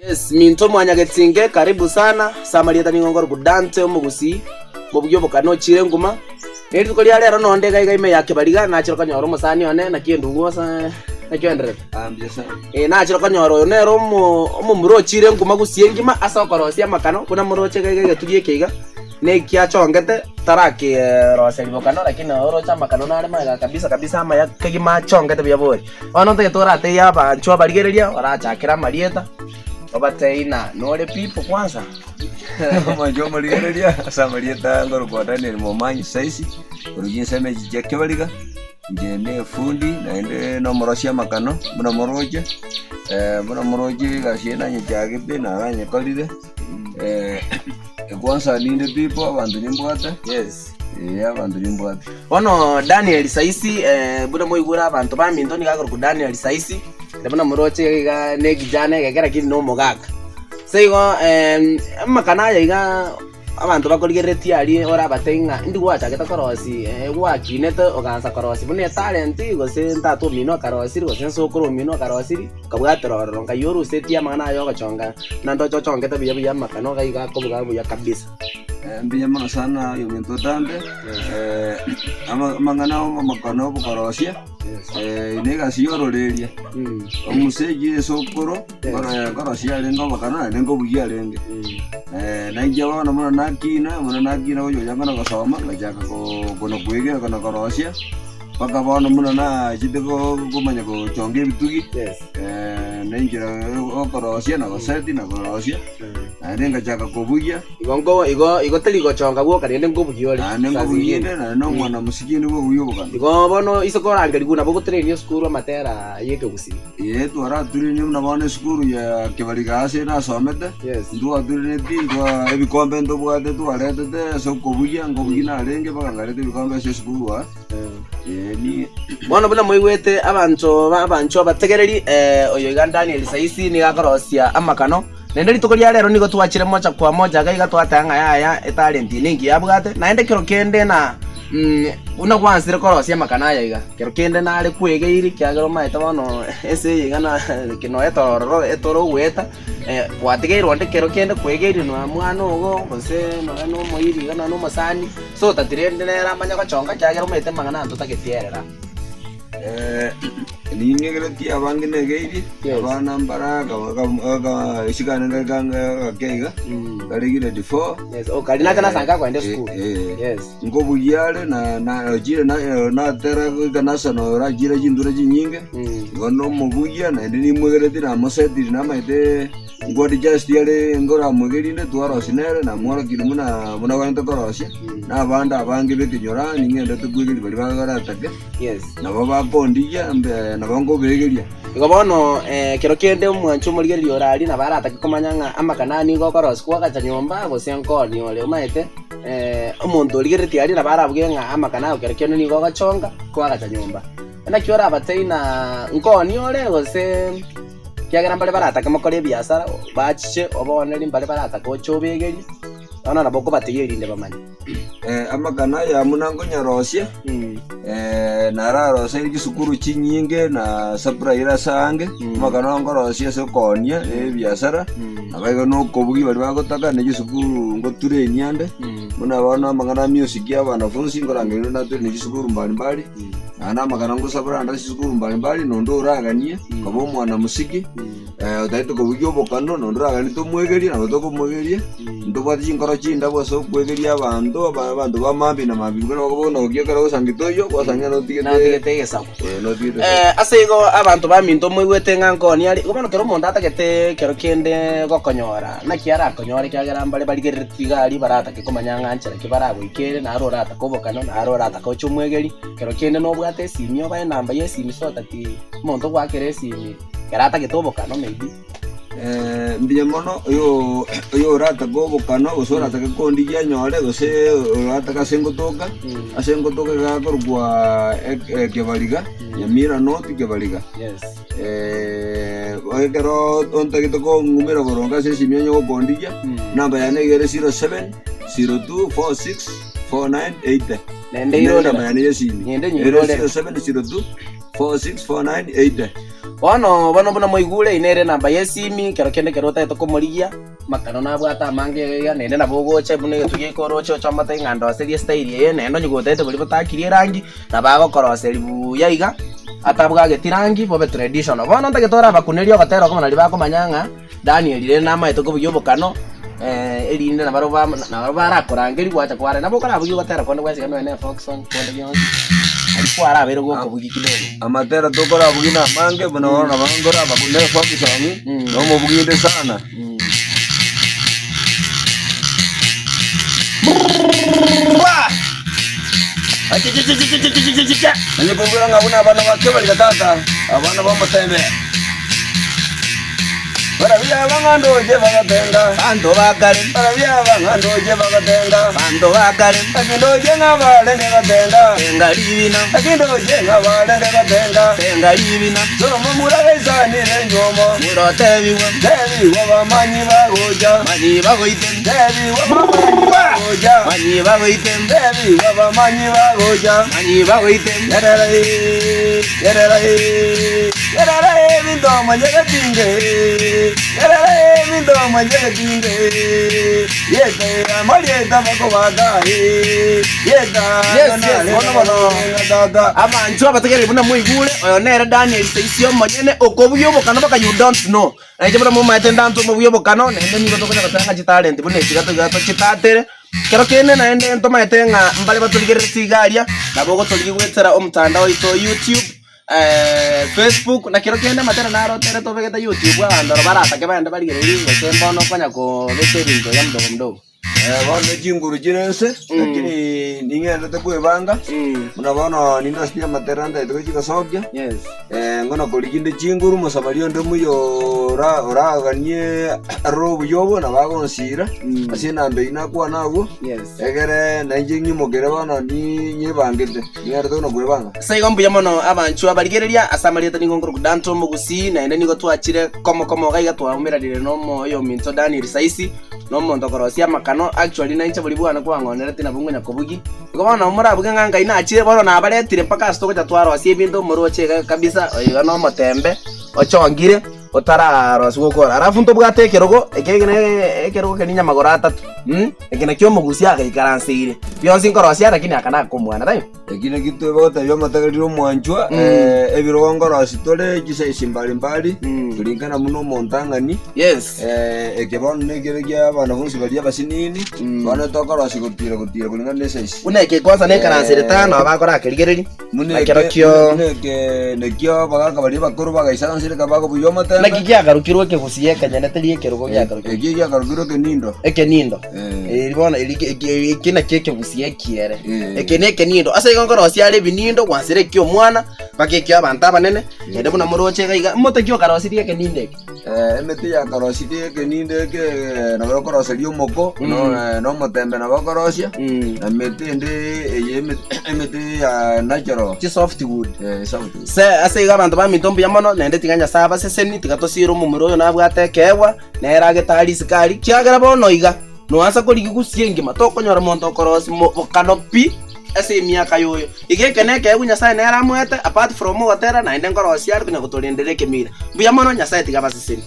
Yes, minto mwanyagetinge karibu sana ase amarieta nigo nkorokwa Dante omogusii, omobuya obokano ochire nguma. Na rituko ria rero nonde iga iga ime ya Kebariga nachire konyora omosani one naki endugu ase naki oendererete. Ah, mbuya sana. Eh, nachire konyora oyo nere omo omomura ochire nguma gusii engima ase okorosia amakano buna moroche iga iga egetugi eke iga, na eki achongete tarakeroseria bokano lakini oroche amakano nare magega kabisa kabisa amaya kegima achongete buya bori. Bono ntagete oratebie abanchwa abarigereria, orachakere amarieta, obatebie ng'a nore people kwanza. Omonche omorigereria ase amarieta ngorokwa Daniel Momanyi Saisi, korwa chinsemo echi chia Kebariga, inche ne efundi naende na omorosia amakano buna moroche, buna moroche egasi eye nanyechagete na nanyekorire, ekwansa ninde people abanto nimbwate, Yes. eh abanto nimbwate. Bono Daniel saisi buna moigure abanto baminto nigo akorokwa Daniel saisi, ere buna moroche iga ne ekijana egeke lakini na omogaka. Ase igo amakana aya iga abanto bakorigereretie aria orabatebie ng'a indi gwachagete korosia gwakinete ogaansa korosia buna etalent gose tata omino akarosirie gose nsokoro omino akarosirie, okabwatera ororo nkai orusetie amang'ana aya ogochonga buna ndoche ochongete buya buya amakana iga iga akobuga buya kabisa. Mbuya mono sana oyominto otambe, amang'ana amakano obokorosia, na egasi y'ororeria. Omoseegi esokoro, nkorosia arenge obokano naende nkobugia arenge. Na inche bono buna nakina, buna nakina gocha gochaka na gosoma, ngachaka kona koegera kona korosia, mpaka bono buna nachete komanya gochonga ebitugi, na enchera yokorosia na goseti na korosia, naende ngachaka kobugia. Igo nko igo igo teri gochonga gwoka rende nkobugia ore. Naende Saa nkobugia zingine. inde, naende nomwana mosike inde bw'obuya obokano. Igo bono ise korangerigwa nabo ogotrain esukuru amatera y'ekegusii. Ee, twaratrainire buna bono esukuru ya Kibariga ase nasomete, Yes. ntwatraineti ntwa ebikombe ntobwate twaretete ase okobugia, nkobugia narenge mpaka nkareta ebikombe ase esukuru aa. Ee, ni Bono buna moigwete abanto ba abanchwa abategereri, oyo iga Daniel saisi nigo akorosia amakano. Naende rituko ria rero nigo twachire mocha kwa mocha iga iga twateba ng'a yaya etalenti eye nengiya abwate, naende kero kende na buna gwansire korosia amakana aya iga, kero kende nare kwegeiri ekiagera omanyete bono ense eye iga na nonya tororo etore ogoeta, gwatigeirwe onde kero kende kwegeiri nonya mwana ogo gose nonya na omoiri iga nonya na omosani, so otati rende nere amanye gochonga ekiagera omanyete amang'ana aya ntotageti erera. Ningeretie abange negeirie, abana mbara aka kane gake iga, kare grade four. Yes, oh, kari naka nasanka akoenda esukuru. Yes. Nkobugia are na na ochire na natera goika nasana orachire chintura chinyinge, igo nomobugia naende nimwegeretie namosetiri namaete Nkoadjust are nkoramoige rinde twarosia nere namworokirie buna buna gwenerete korosia, na abande abange b'ekenyoro ning'endete kwegeria baria baratake, Yes. nabo bakondigia mbe nabo nkobegeria. Igo bono ekero kende omwancho omorigereria ore aria nabo aratake komanya ng'a amakana aya nigo okorosia kwagacha nyomba gose nkoonia ore omanyete omonto origereretie aria nabo arabuge ng'a amakana ago kero kende nigo ogochonga kwagacha nyomba. Naki orabatebie ng'a nkoonia ore gose. Ekiagera mbare baratake mokore ebiasara, bachiche obooneri, mbare baratake oche obegerie, bono nabo okobategia erinde bamanye. Amakana aya buna nkonyarosia, nararoserie chisukuru chinyinge na supply ase aange, amakana aya nkorosia ase okoonia na ebiasara, naboigo na okobugia baria bagotaka na chisukuru ngoturenia ande, buna bono amang'ana a music ya abanafunsi nkorangeria naturenie chisukuru mbalimbali. Naende amang'ana ngosabera ande ase chisukuru mbalimbali, na onde oraganie koba omwanamosiki, otagete kobugia obokano, na onde oraganie tomwegerie, nabo tokomwegeria, ntobwate chinkoro chindabu ase okwegeria abanto, aba abanto ba mambia na mambia buna bono okia ekero ogosangete oyio, gwasanga notigete Notigete egesaku. eh, notigete Ase igo abanto baminto moigwete ng'a nkoonia are, igo bono kera omonto atagete ekero kende gokonyora, naki arakonyore ekiagera mbare barigereretie iga aria baratake komanya ng'a nchera ki baragoikere, naro oratake obokano, naro oratake oche omwegeri. Kero kende nobwate esimi obae enamba ya esimi so that omonto ogoakera esimi ekero atagete obokano maybe. Mbuya mono oyo oyoratake obokano gose oratake kondigia anyore gose oratake ase ngotoka, ase ngotoka iga akorokwa ekebariga, Nyamira North Kebariga. Yes. Ekero ontagete kong'umera boronge ase esimi onye gokondigia, enamba yane iga ere 0702 46 4980. Naende irorera. Enamba yane y'esimi Naende ere nyeirorera. 0702 46 4980. Bono bono buna moigure, eye nere enamba y'esimi, ekero kende ekero otagete komorigia, amakano nabwate amange iga iga, naende nabo ogocha buna egetu giaika oroche oche omotebi ng'a ndoserie estyle eye, naende onye gotagete boria botakirie erangi, nabo agokoroseria buya iga, atabwageti rangi, bobe traditional. Bono ntagete orabakunerie ogotera okwo nario bakomanya ng'a Daniel rende namaete kobugia obokano, erinde nabarobwo ba nabarobwo barakorangeria gwacha kwarora. Nabo okorabugie ogotera konde gwensi nonya na efolk song konde gionsi, aria kwarabeire gokobugia kidogo. Amatera tokorabugia na amange buna bono nabo nkoraba buna efolk song, na omobugi inde sana. Onye kobwera ng'a buna abana bake bariga tata, abana b'omotembe. Barabia abang'andoche bagatenga. Banto ba kare. Barabia abang'andoche bagatenga. Banto ba kare. Naki ndoche ng'a barenge gotenga. Tenga ribina. Naki ndoche ng'a barenge gotenga. Tenga ribina. Somomura gaisanire nywomo. Murotebigwe. Tebigwa bamanyi bagocha. Manyi bagoite. Tebigwa bamanyi bagocha. Manyi bagoite. Tebigwa bamanyi bagocha. Manyi bagoite. Yerera ee, yerera ee. Erara ebinto omonyegeti inge, erara ebinto omonyegeti inge, Yeta amarieta bakobaka, yeta Yes, yes, bono bono. tata. Abanto abategereri buna moigure, oyo nere Daniel Seisi omonyene, okobugia obokano baka you don't know. Na inche buna momaete ndanto omobuya obokano, naende nigo tokonya goteba ng'a chitalenti buna echi iga toiga tochitatere. Kero kende naende ntomaete ng'a mbare batorigereretie iga aria, nabo ogotorigia goetera omotandao oito o YouTube, Facebook, na kero kende amatera naro otere tobegete YouTube abanto aro baratake bagende barigererie gose mbono okonya kobeka ebinto iga mdogo mdogo. Bono ne chinguru chire inse, lakini ning'endete kwebanga, buna bono nindosirie amatera ntaete gochia gosokia, Yes. ngono korigia inde chinguru omosamaria onde omuya ora oraganie arore obuya obo nabo agonsira, ase enamba eyio nakwana abwo, Yes. egere nainche ng'imokere bono ni nyebangete. Niarete buna kwebanga. Ase igo mbuya mono abanchwa abarigereria ase amarieta nigo nkorokwa Danto Omogusii, naende nigo twachire komo komo iga iga twaumeranire na omo oyominto Daniel Saisi, na omonto okorosia amakano, actually nainche boria bwane kwang'onerete nabwo ngonya kobugia. Igo bono nabo morabuge ng'a ngai nachire bono nabaretire mpaka ase togocha twarosia ebinto omoroche iga kabisa, oyo iga nomotembe ochongire. Otararosigwa okora. Alafu ntobwate ekerogo, eke ne ekerogo keria nyamagoro atato, mh, eke nakio omogusia agaikaranseire. Bionsi nkorosia lakini aka naka omwana, taibo? Eki nakio togotebia omotegereri omwanchwa, ebirogo nkorosia tore chisaisi mbari mbari, kulingana buna omonto ang'ani. Yes. Eke bono nekere kia abana bonsi baria abasinini, bono tokorosia gotira gotira kulingana na esaisi. Buna eke kwanza nekaranseire tano abakorakerigereria. Buna Na eke kerokio- buna eke nekio abagaaka baria abakoro bagaisaranseire ekero bakobugia omotembe. Naki kiagarukirwe ekegusia ekenyene teri ekerogo kiagarukirwe. Ekio giagarukirwe ekenindo. Ekenindo. Eh. Eri bono eri eki eki nakio ekegusia ekiere. Eh. Eke ne ekenindo. Ase igo nkorosia are ebinindo gwansera ekia omwana mpaka ekia abanto abanene, naende buna moroche iga iga, mote ki okarosirie ekenindo eke? Emete yakarosirie ekenindo eke nabo okoroseria omoko, na omotembe nabo okorosia, na emete ende eye emete ya natural. Chisoftwood. Softwood. Se ase igo abanto baminto mbuya mono, naende tiga Nyasae abasesenie, tiga tosiire omomura oyo nabwate ekeegwa, nere agetare risiko aria, kiagera bono iga, noansa korigia gusii engima, tokonyora monto okorosia bokano pi ase emiaka yoyo. Iga eke nekeegwa Nyasae nere amoete, apart from ogotera, naende nkorosia are konya gotorendera ekemira. Mbuya mono, Nyasae tiga abasesenie.